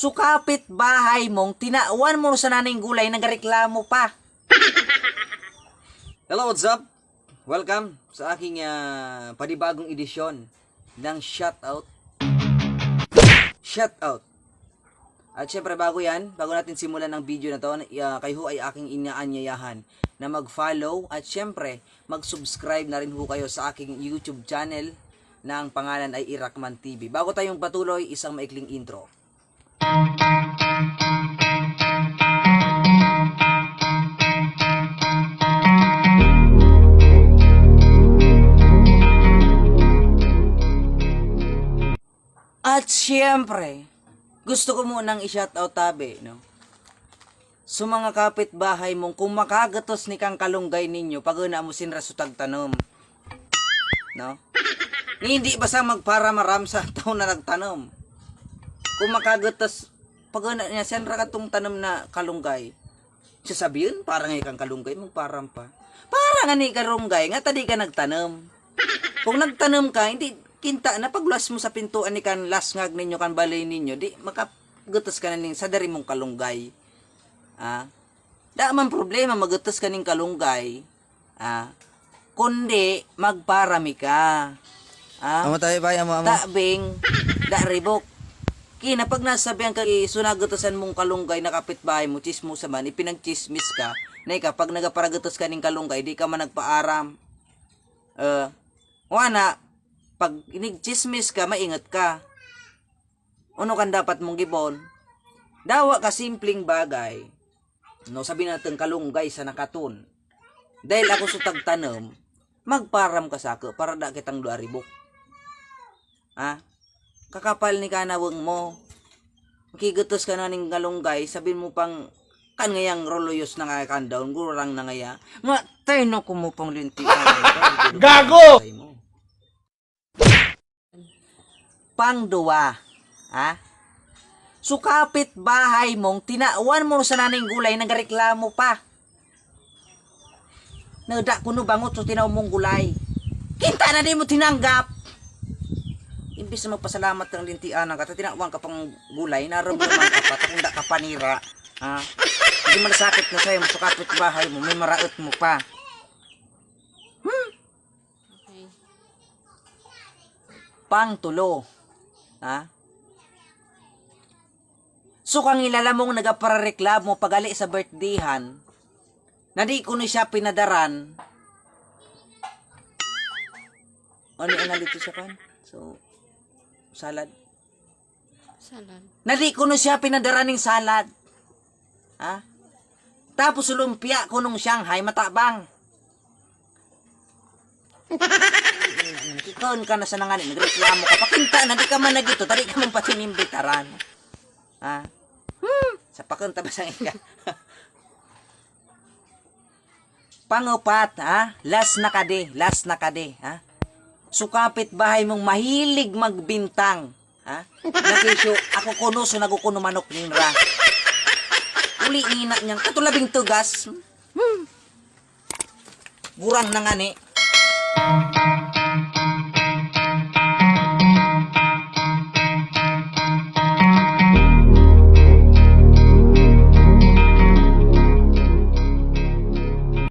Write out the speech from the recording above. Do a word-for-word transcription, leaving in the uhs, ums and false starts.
So, kapit bahay mong tinawan mo sana ning gulay, nagreklamo pa. Hello, what's up? Welcome sa aking, ah, panibagong edisyon ng Shoutout. Shoutout. At syempre, bago yan, bago natin simulan ang video na to, ah, kayo ay aking inaanyayahan na mag-follow at syempre, mag-subscribe na rin ho kayo sa aking YouTube channel na ang pangalan ay Irakman T V. Bago tayong patuloy, isang maikling intro. At siyempre, gusto ko munang i-shoutout tabi, no? Sa mga kapitbahay mong kung makagatos ni kang kalunggay ninyo, paguna mo sinra sa tagtanom. No? Ni hindi basta magparamaram sa tao na nagtanom. Kung makagatos, paguna niya, sinra ka tong tanom na kalunggay. Sasabihin, parang ikang kalunggay, magparam pa. Parang ani kalunggay, nga tadi ka nagtanom. Kung nagtanom ka, hindi kinta na pagluwas mo sa pintuan ni kan lasngag ninyo, kan balay ninyo, di makagatos ka na ning sa dari mong kalunggay. Ah? Da man problema, magatos ka ning kalunggay. Ah? Kundi, magparami ka. Ah? Amo tayo, bay, amo, amo. Tabing, da ribok. Kina pag nasabihan ka, isunagatosan mong kalunggay na kapitbahay mo, chismosa man, ipinagchismis ka, na ikaw, pag nagaparagatos ka ning kalunggay, di ka man nagpaaram. Eh, wana, pag inigchismis ka, maingat ka. Ano kan dapat mong gibon? Dawa ka simpleng bagay. No, sabi natin kalunggay sa nakaton. Dahil ako sa tagtanom, magparam ka sako para da kitang duaribok. Ha? Kakapal ni kanaweng mo. Makigutos ka na ning kalunggay, sabi mo pang kan ngayang roluyos na nga kan daon, gurang na ngaya. Matay na ko mo pang linti. Gago! Pangduwa, ha? So, kapit bahay mong tinawan mo sana ning gulay, nagreklamo pa. Nada kuno bangot so tinaw mong gulay. Kinta na di mo tinanggap. Imbis na magpasalamat kang lintianan ka, ta tinawan ka pang gulay, naramdaman ka pa, ta kung da ka panira. Ha? Hindi man sakit na sa'yo, so kapit bahay mo, may maraot mo pa. Hmm? Okay. Pangtulo. Ha? So, kang ilalamong nagaparareklamo pagali sa birthdayhan, na di ko ni siya pinadaran. Ano ang nalito sa kan? So, salad. Salad. Na di ko ni siya pinadaran ning salad. Ha? Tapos lumpia ko nung Shanghai, matabang. Ikaw ka na sa nangani, nagreklamo ka. Pakinta na, di ka man nagito, tari ka man pati nimbitaran. Ha? Hmm, sa pakinta ba sa ika? Pangupat, ha? Last na kadi, last na kadi, ha? So, kapit bahay mong mahilig magbintang, ha? Nakisyo, ako kuno, so nagukuno manok ninra. Uli nina niyang katulabing tugas. Hmm. Gurang na ngani.